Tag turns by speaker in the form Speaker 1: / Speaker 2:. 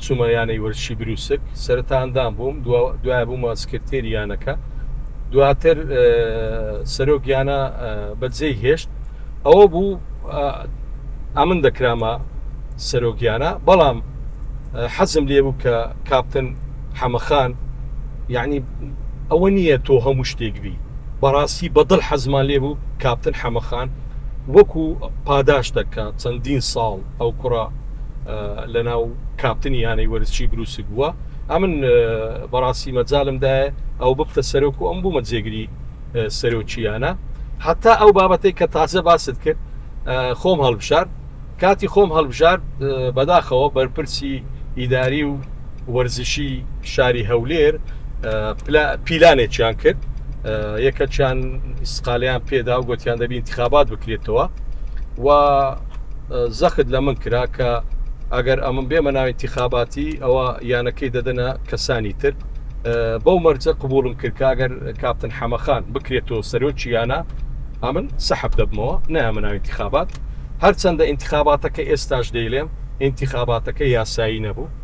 Speaker 1: چوومە یانەی وەرزشی بروسک، سەرەتا ئەندام بووم، دوایە بوومە سکرتێری یانەکە، دواتر سەرۆک یانە بەجێی هێشت، ئەوە بوو ئەمن دەکرامە سەرۆک یانە، بەڵام حەزم لێ بوو کە کاپتن حەمەخان یعنی ئەوە نییە تۆ هەموو شتێک بی، بەڕاستی بەدڵ حەزمان لێ بوو کاپتن حەمەخان وەکو پاداشتەک کە چەندین ساڵ ئەو کوڕە لەناو کاپتنی یانەی وەرزشی بروسک بووە ئەمن بەڕاستی مەجالم دایە ئەو ببتە سەرۆک و ئەم بوومە جێگری سەرۆکی یانە حتا ئەو بابەتەی کە تازە باست کرد خۆم هەڵبژارد کاتی خۆم هەڵبژارد بەداخەوە بەرپرسی ئیداری و وەرزشی شاری هەولێر پیلانێکیان کرد یەکەکیان ئیسقالیان پێدا و گوتیان دەبی انتخابات بکرێتەوە و زەخت لە من کرا کە ئەگەر ئەمن بێمە ناو ئینتیخاباتی ئەوە یانەکەی دەدەنە کەسانی تر بەو مەرجە قبوڵم کرد کە ئەگەر کاپتن حەمەخان بکرێتەوە سەرۆکی یانە ئەمن سەحب دەبمەوە نایەمە ناو ئینتیخابات هەرچەندە ئینتیخاباتەکە ئێستاش دەیلێم ئینتیخاباتەکە یاسایی نەبوو.